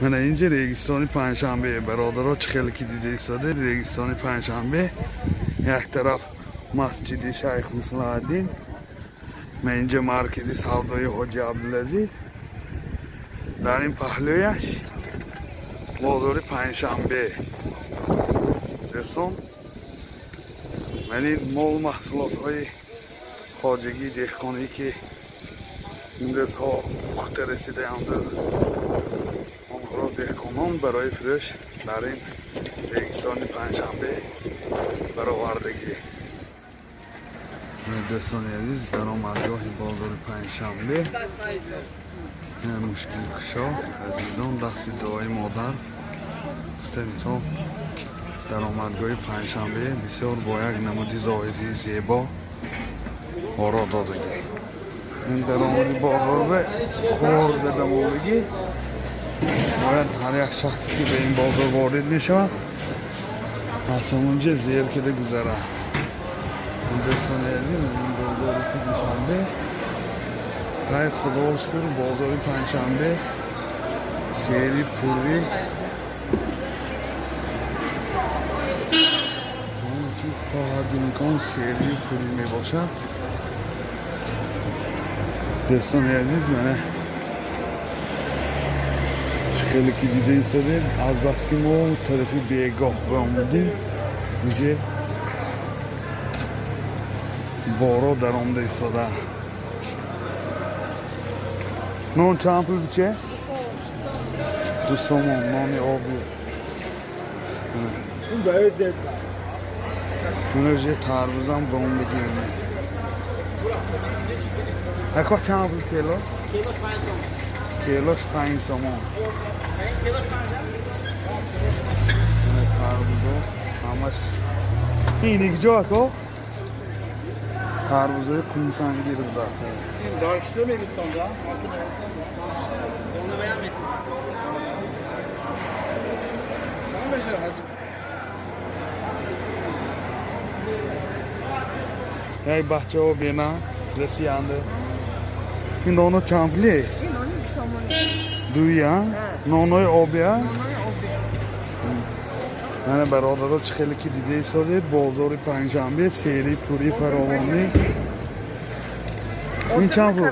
Мана инҷа регистони Панҷшанбе, бародаро, чӣ хеле ки дида истода, регистони Панҷшанбе, як тараф масҷиди Шайх Муслаҳиддин, ман инҷа маркази савдои Ҳоҷи Абдулазиз, дар ин паҳлӯяш бозори Панҷшанбе. Дӯстон, ман ин мол маҳсулотҳои хоҷагии деҳқонӣ, ки имрӯзҳо пухта расидаанд, онҳоро деҳқонон барои фурӯш дар ин регистони Панҷшанбе баровардагӣ. Дӯстони азиз, даромадгоҳи бозори Панҷшанбе мушкилкушо, азизон, дасти дуои модар. Инсон даромадгоҳи Панҷшанбе бисёр бо як намуди зоҳирии зебо оро додагӣ. Ин даромади бозорбе хор задамондагӣ. Бояд ҳар як шахсе, ки ба ин бозор ворид мешавад, аз ҳамонҷа зер кида гузарад. Дӯстони азиз, ин бозори Панҷшанбе, рай худо шукр, бозори Панҷшанбе сери пурӣ то ҳадди имкон сери пурӣ мебошад. Дӯстони азиз, мана хеле ки дида истодем, аз баски мо тарафи бегоҳ омадем, инҷа боро даромада истода. Нон чанд пул биче? 2 сомон нони оби. Мана тарбузам бромдагӣ. Ако чанд пул кило? Килош 5 сомон. Тарбузо ҳамаш ин ҷо ако тарбузои қумсангир будааст. Эй бачаҳо, бена расиянда. Ин ноно чанд пуле? Дуя? Нонои обия? Мана бародаро, чӣ хеле ки дида истодед, бозори Панҷшанбе сери пури фаровонӣ. Ин чанд пул?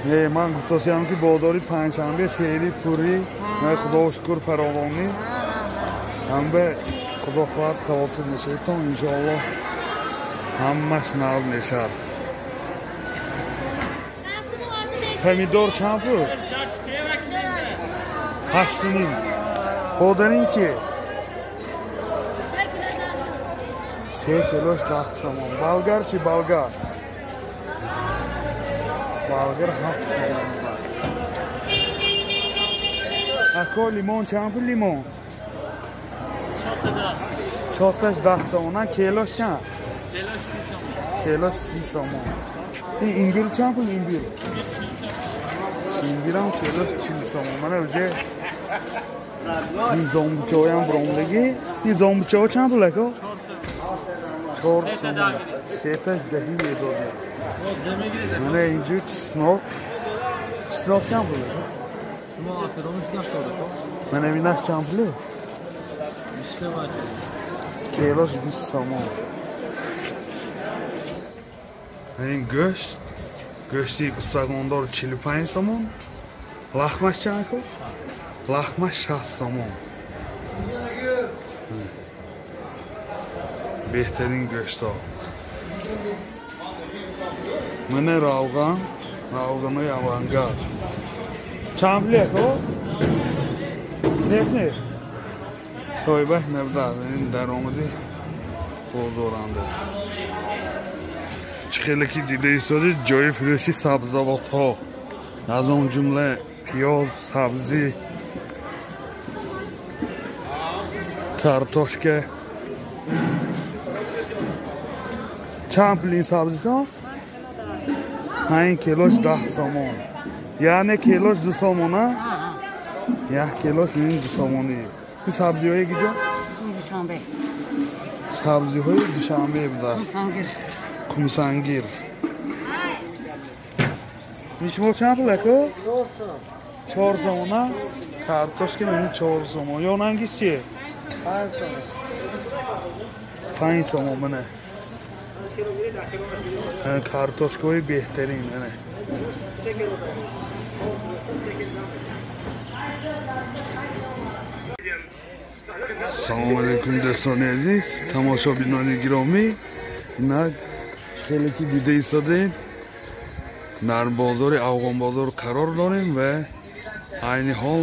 Не, ман гуфтасиям, ки бозори Панҷшанбе сери пури, худо шукр, фаровонӣ. Ҳамба худо хоҳад хавотир мешаведтон, иншоаллоҳ ҳамаш нағз мешавад. Помидор чанд пул? 8.5. Бодарин чи? 3 килош 10 сомон. Болгар чи? Болгар? Болгар 7 сомон. Ако лимон чанд пул лимон? 4 10 сомон. Килош чанд? Килош 30 сомон. Ин имбир чанд пул имбир? Имбирам килош 40 сомон. Мана уже ин зомбучаҳоям биромдагӣ. Ин зомбучаҳо чанд пул ако? 4 сомон. Сеташ даҳи медодем. Мана инҷо чеснок. Чеснок чанд пул ако? Мана инаш чанд пул? Килош 20 сомон. Ин гӯшт, гӯшти устагондор 45 сомон. Лахмаш чанд ако? Лахма 60 сомон. Беҳтарин гӯштҳо. Мана равған, равғанои авангард. Чанд пул ако? Неф неф. Соҳибаш набудааст, ин даромади бозоранда. Чӣ хеле ки дида истодед, ҷои фурӯши сабзавотҳо, аз он ҷумла пиёз, сабзӣ, картошка. Чанд пул ин сабзитон? 5 килош 10 сомон. Яъне килош 2 сомон, а? Як килош ин 2 сомонӣ. Ин сабзиҳои киҷо? Душанбе. Сабзиҳои Душанбе будааст. Қумсангир. Ин шумо чанд пул ако? 4 сомона картошка мени 4 сомон. Ё нанги чи? 5 сомон. 5 сомон мана. Картошкаҳои беҳтарин мана. Салом алейкум дӯстони азиз, тамошобинони гиромӣ. Инак хеле ки дида истодаед, дар бозори Афғонбозор қарор дорем ва айни ҳол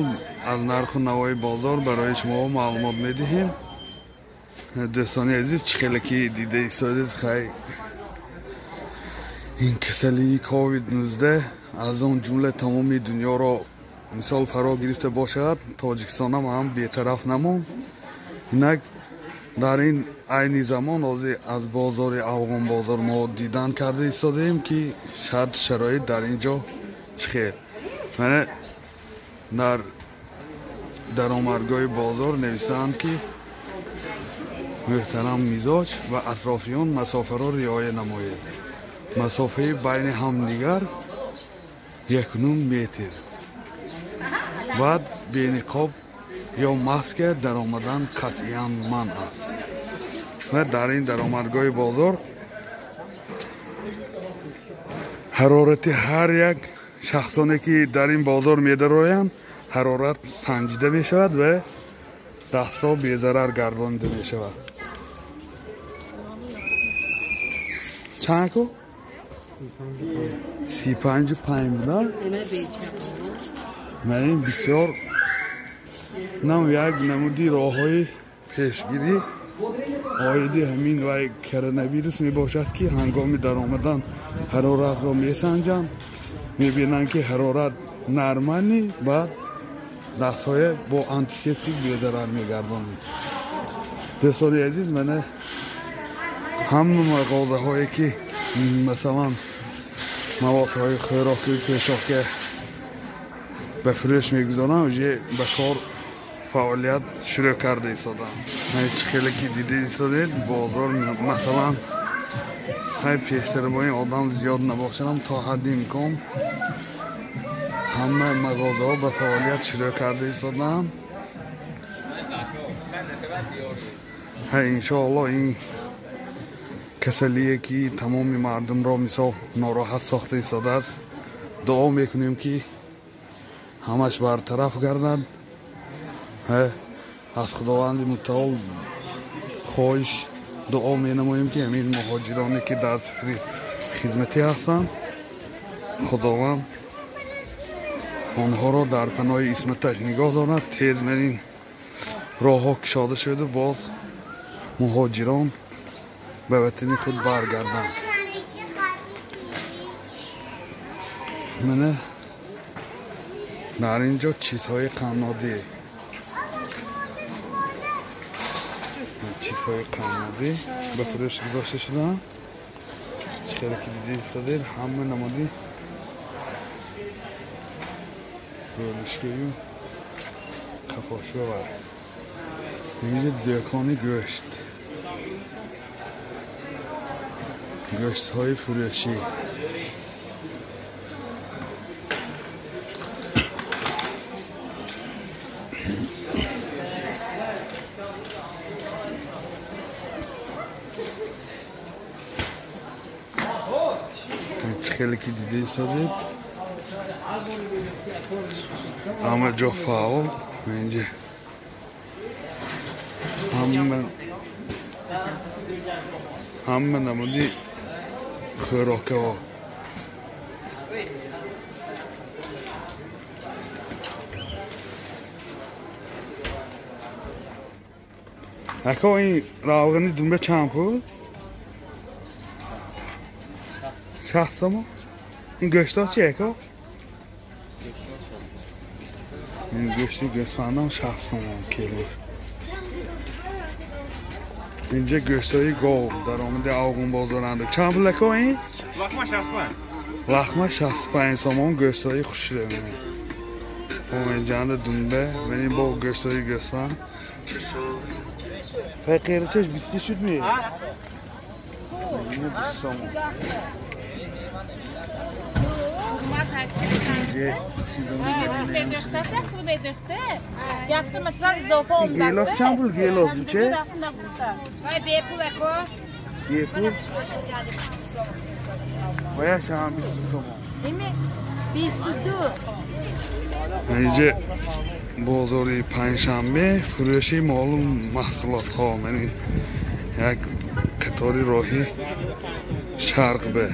аз нарху навои бозор барои шумо маълумот медиҳем. Дӯстони азиз, чӣ хеле ки дида истодаед, хай ин касалии ковид-19 аз он ҷумла тамоми дунёро мисол фаро гирифта бошад, Тоҷикистонам ҳам бетараф намонд. Инак дар ин айни замон ҳозир аз бозори Афғонбозор мо дидан карда истодаем, ки шарт шароит дар ин ҷо чӣ хел. Мана дар даромадгоҳи бозор нависанд, ки муҳтарам мизоҷ ва атрофиён масофаро риоя намоед. Масофаи байни ҳамдигар 1.5 метр. Баъд бениқоб ё маска даромадан қатъиян манъ аст. Ва дар ин даромадгоҳи бозор ҳарорати ҳар як шахсоне ки дар ин бозор медароянд, ҳарорат санҷида мешавад ва дастҳо безарар гардонида мешавад. Чанд ку? 35 буда? Ман ин бисёр нам як намуди роҳҳои пешгирӣ оиди ҳамин вай коронавирус мебошад, ки ҳангоми даромадан ҳароратро месанҷанд, мебинанд, ки ҳарорат нормалӣ, баъд дастҳоя бо антисептик безарар мегардонанд. Дӯстони азиз, мана ҳама мағозаҳое ки масалан маводҳои хӯрокию пешока ба фурӯш мегузоранд, уже ба кор фаъолият шурӯъ карда истоданд. Чӣ хеле ки дида истодед, бозор масалан ҳай пештара бо ин одам зиёд набошадам, то ҳадди имкон ҳама мағозаҳо ба фаъолият шурӯъ карда истоданд. Ҳай иншоалло ин касалие ки тамоми мардумро мисол нороҳат сохта истодааст, дуо мекунем, ки ҳамаш бартараф гардад. Аз Худованди мутаол хоҳиш дуо менамоем, ки ҳамин муҳоҷироне ки дар сафари хизматӣ ҳастанд, Худованд онҳоро дар паноҳи исматаш нигоҳ дорад. Тез ман ин роҳҳо кушода шуду боз муҳоҷирон ба ватани худ баргарданд. Мана дар ин ҷо чизҳои қаннодӣ, чизҳои қаннодӣ ба фурӯш гузошта шудаанд. Чӣ хеле ки дида истодед, ҳама намуди бӯлишкаю қафошва ва инҷа дӯкони гӯшт, гӯштҳои фурӯшӣ. Хеле ки дида истодед, ҳама ҷо фаъол. Инҷа ҳама намуди хӯрокаҳо. Ако ин равғани думба чанд пул? 60 сомон. Ин гӯштҳо чи ако? Ин гӯшти гӯсфандам 60 сомон кило. Инҷа гӯштҳои гов даромади Афғонбозоранда. Чанд пул ако ин? Лахма 65. Лахма 65 сомон гӯштҳои хушрӯ. Инҷанда думба, ман ин бо гӯштҳои гӯсфанд. Фақирчаш 20 шуд ми? 20 сомон. Гелос чанд пул гелос буче? Бепул? Вая шам 20 сомон. 22. Инҷа бозори панҷшанбе фурӯши молу маҳсулотҳо, яъне як қатори роҳи шарқ бе.